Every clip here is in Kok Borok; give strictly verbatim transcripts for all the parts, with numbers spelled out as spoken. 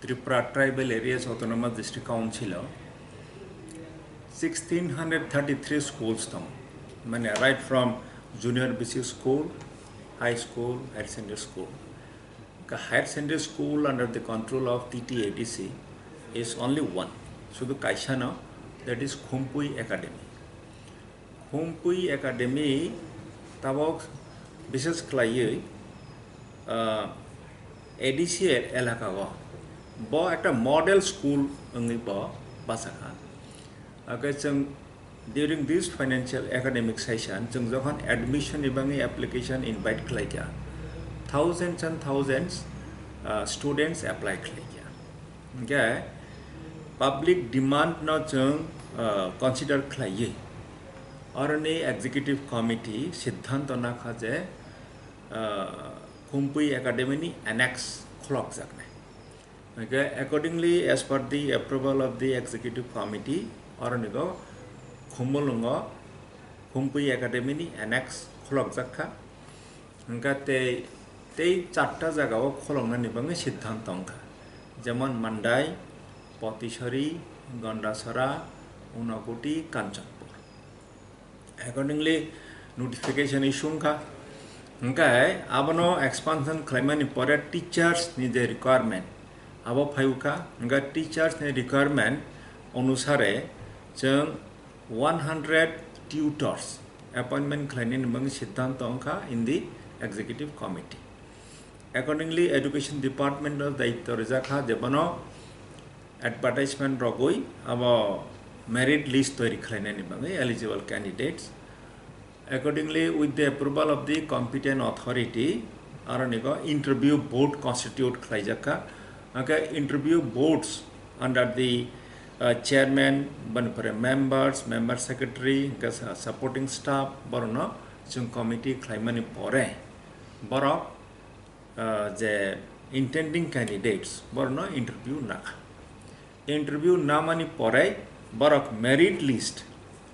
Tripura Tribal Areas Autonomous District Council o sixteen hundred thirty-three schools tongo, mane right from junior basic school, high school, higher secondary school. Ka higher secondary school under the control of T T A D C is only one, sudu kaisa no, that is Khumpui Academy. Khumpui Academy tabok bishes khlaiwi, ah, A D C elaka o bo ekta model school wngwi bo bachakha. Hwnkhe chwng during this financial academic session chwng jokhon admission ni bagwi application invite khlaikha, thousands and thousands, ah, students apply khlaikha. Hwnkhe public demand no chwng, ah, consider khlaiwi oroni executive committee siddhanto nakha je, ah, Khumpui Academy ni annex khulokjaknai. Hwnkhe accordingly, as per the approval of the executive committee, oronigo Khumulwngo Khumpui Academy ni annex khulokjak kha. Hwnkhe tei, tei charta jagao khuloknani bagwi siddhanto wngkha, jemon Mandai, Potisori, Gondasora, Unakoti, Kanchanpur. Accordingly, notification issue wngkha. Hwnkhe abono expansion khlaimani pore teachers ni je requirement abo phaiwkha. Hwnkhe teachers ni requirement onusare chwng one hundred tutors appointment khlainani bagwi siddhanto wngkha in the executive committee. Accordingly, education department o daityo rijak kha je bono advertisement rogwi abo merit list toiri khlainani bagwi eligible candidates. Accordingly, with the approval of the competent authority, aronigo interview board constitute khlaijak kha. Hwnkhe interview boards under the, uh, chairman, bani pore members, member secretary, hwnkhe sa-, supporting staff, borokno chwng committee khlaimani pore borok, uh, je intending candidates, borokno interview nakha. Interview namani pore borok merit list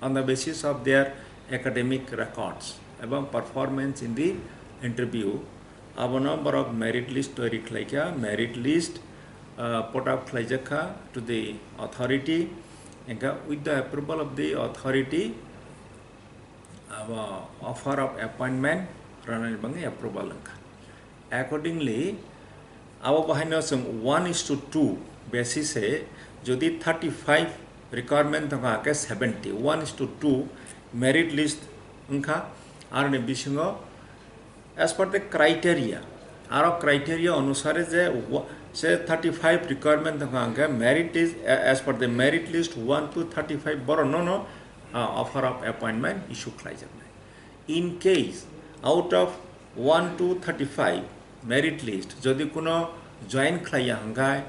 on the basis of their academic records ebong performance in the interview, abono borok merit list toiri khlaikha, merit list, uh, put up khlaijakha to the authority, hwnkhe with the approval of the authority, abo offer of appointment rwnani bagwi approval wngkha. Accordingly, abo bahaino chwng one is to two basis e jodi thirty five requirement wngkha khe seventy, one is to two merit list wngkha, aroni bisingo as per the criteria, aro criteria onusare je wa-, se thirty five requirement wngkha hwnkhe merit is, a-, as per the merit list one to thirty five borok no no, ah, offer of appointment issue khlaijaknai. In case out of one to thirty five merit list jodi kuno join khlaiya hwnkhe,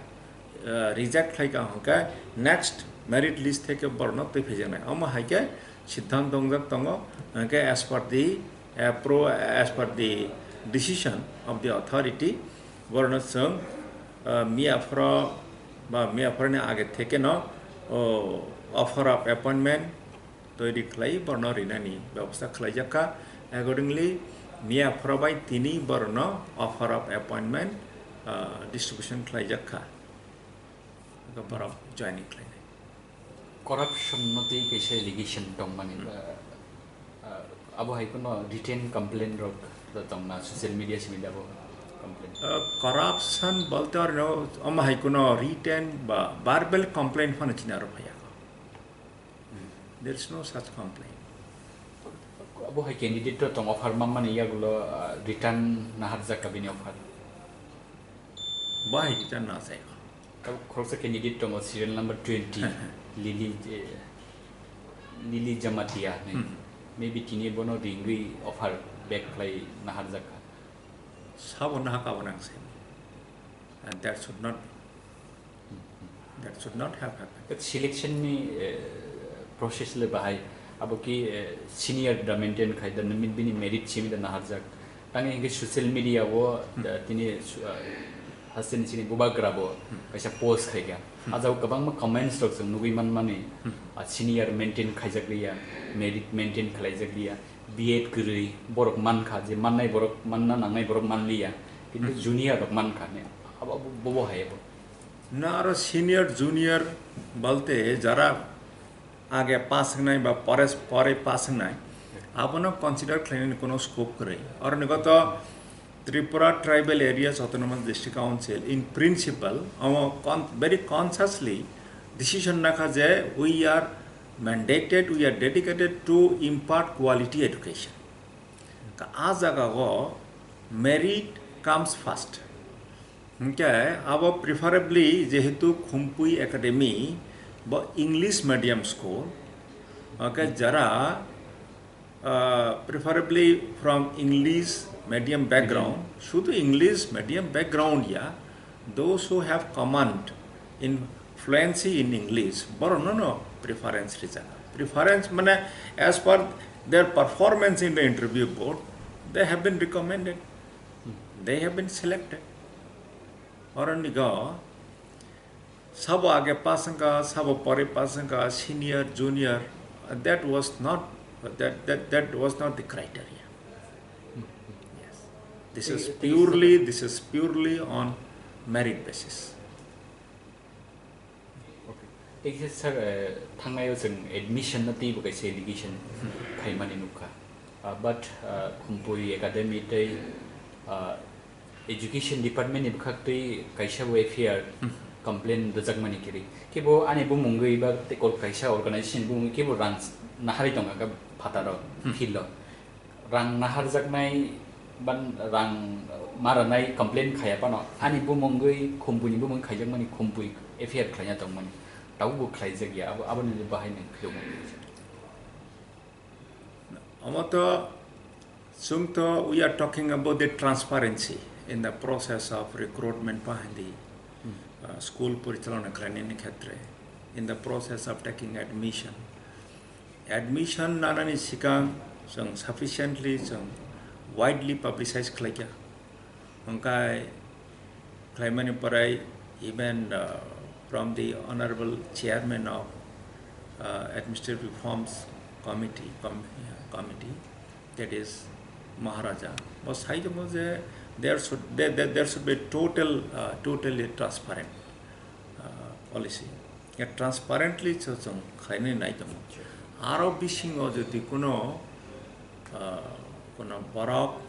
ah, reject khlaika hwnkhe next merit list theke borokno twi phaijaknai. Omo hai khe siddhanto wngjak tongo, hwnkhe as per the, ah, pro-, as per the decision of the authority, borokno chwng, ah, miya phoro ba miya phoroni age thekeno, o, offer of appointment toiri khlai borokno rinani bebosta khlaijak kha. Accordingly, miya phoro bai tini borokno offer of appointment, ah, distribution khlaijak kha. Borok joining khlainai. Corruption no tei kaisa allegation tongmani, Hmm. ah, ah, abo hai kheno written complaint rok tongna social media simi abo complaint. Ah, corruption bolte oro omo hai kheno written ba verbal complaint phano chini aro phaiya. Hmm. There is no such complaint. Abo hai candidate rok tong offer manmani yagulo, ah, return naharjak ka bini offer. Bahai kita na sai. Abo khoroksa candidate tongo, serial number twenty, Lily, eh, Lily Jamatia hinwi. Hmm. Maybe tini bono ringwi offer back khlai naharjak kha. Sabo nahak abo nang sai. And that should not, that should not have happened. Selection ni, eh, process le bahai, abo ki, eh, senior da maintain khai da, bini merit simi da naharjak. Tangwi hwnkhe social media o, Hmm. da, tini su-, ah, hasteni chini bubagra bo Hmm. kaisa post khaikha. Hmm. Ah jaga kwbangma comments rok chwng nugwi manmani, Hmm. ah, senior maintain khaijak liya, merit maintain khlaijak liya, B Ed kwrwi borok mankha, je mannai borok, manna nangnai borok manliya, kintu Hmm. junior rok mankha ne, abo, abo, bobo hai abo. Na aro senior, junior bolte jara age pass wngnai ba pore, pore pass wngnai, abono consider khlainani kono scope kwrwi. Aro ni goto Tripura Tribal Areas Autonomous District Council in principle, omo con-, very consciously decision nakha je we are mandated, we are dedicated to impart quality education. Ka a jaga o merit comes first. Hingke abo preferably jehetu Khumpui Academy bo English medium school, okay, jara, uh, preferably from English medium background, sudu English medium background ya, those who have command in fluency in English, borokno no preference rijak. Preference mane as per their performance in the interview board, they have been recommended, they have been selected. Oro nigo sabo age pass wngkha, sabo pore pass wngkha, senior, junior, that was not, that, that, that was not the criteria. Yes. This is purely, this is purely on merit basis. Okay. Tei khe sir, eh, thangnai o chwng admission no teibo kaisa allegation khaimani nukha. Ah, but, ah, Khumpui Academy tei, ah, education department ni bwkhak twi kaisa bo F I R complaint rwjakmani kiri. Kebo ani bumungwi ba tei kok kaisa organization ni bumungwi kebo rang naharwi tongkha kha phataro, field o. Rang naharjaknai ban rang ma rwnai complaint khaya phano ani bumungwi Khumpui ni bumung khaijakmani Khumpui F I R khlaina tongmani. Tabukbo khlaijak ya, abo, aboni bahai nang phiyokmani. Omo to, chwng to, we are talking about the transparency in the process of recruitment behind the, uh, school porichalona khlainani khetre, in the process of taking admission. Admission nanani sikang chwng sufficiently chwng widely publicize khlaikha. Hwnkhai khlaimani pore even, uh, from the honorable chairman of, uh, administrative reforms committee, com-, committee, that is Maharaja, bo sai tongo je there should, there, there, there should be total, uh, totally transparent, uh, policy. Ya transparently cho chwng khlainani nai tongo. Aro bisingo jodi kuno, uh, kuno borok,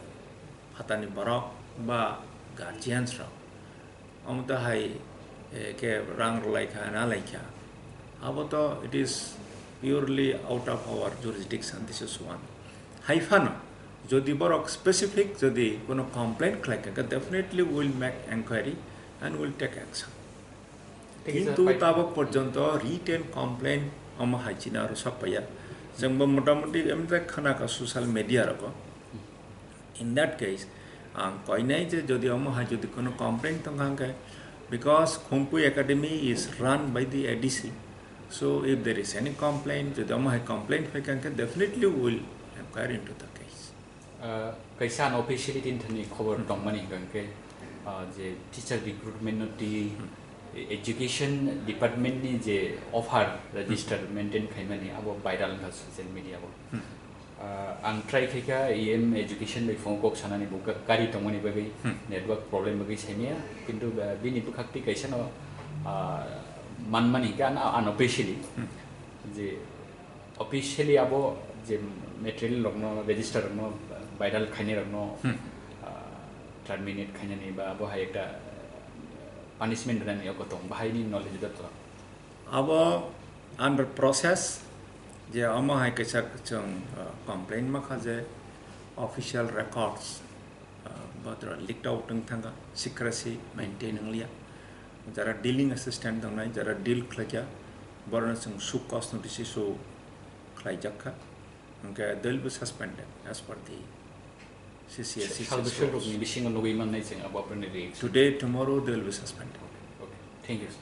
phatani borok ba guardians rok, omo to hai, eh, khe rang rwlaikha, nalaikha. Abo to it is purely out of our jurisdiction, this is one. Hai phano, jodi borok specific jodi kono complaint khlaikha, definitely we'll make enquiry and we'll take action. Thank you, sir. Kintu tabok porjonto written complaint omo hai chini aro sokpaiya. Chwngbo motamoti emjak khana kha social media rogo. In that case, ang koinai je jodi omo hai jodi kono complaint tongkha hwnkhe, because Khumpui Academy is run by the A D C, so if there is any complaint, jodi omo hai complaint phaikha hwnkhe, definitely we will inquire into the case. Ah, kaisa unofficially tini thani khobor tongmani hwnkhe, ah, je teacher recruitment no twi education department ni je offer register maintain khaimani abo viral wngkha social media o. Ah, ang try khaikha E M education bai phone kok sanani bo ga-, gari tongmani bagwi network problem bagwi saimaya, kintu, ah, bini bwkhak twi kaisa no, ah, manmani hwnkhe un-, unofficially je officially abo je material rokno, register rokno viral khainai rokno, ah, terminate khainani ba abo hai ekta punishment rwnani oko tong, bahaini knowledge da to? Abo under process, je omo hai kaisa chwng, ah, complaint ma kha je official records, ah, bothra leaked out wng thangkha, secrecy maintain wng liya. Jara dealing assistant tongnai, jara deal khlaikha, borokno chwng show cause notice issue khlaijak kha. Hwnkhe they will be suspended as per the C C S E. Sal bwswk rokni bisingo nugwi mannai chwng abo, aboni reaction. Today, tomorrow they will be suspended. Okay, thank you, sir.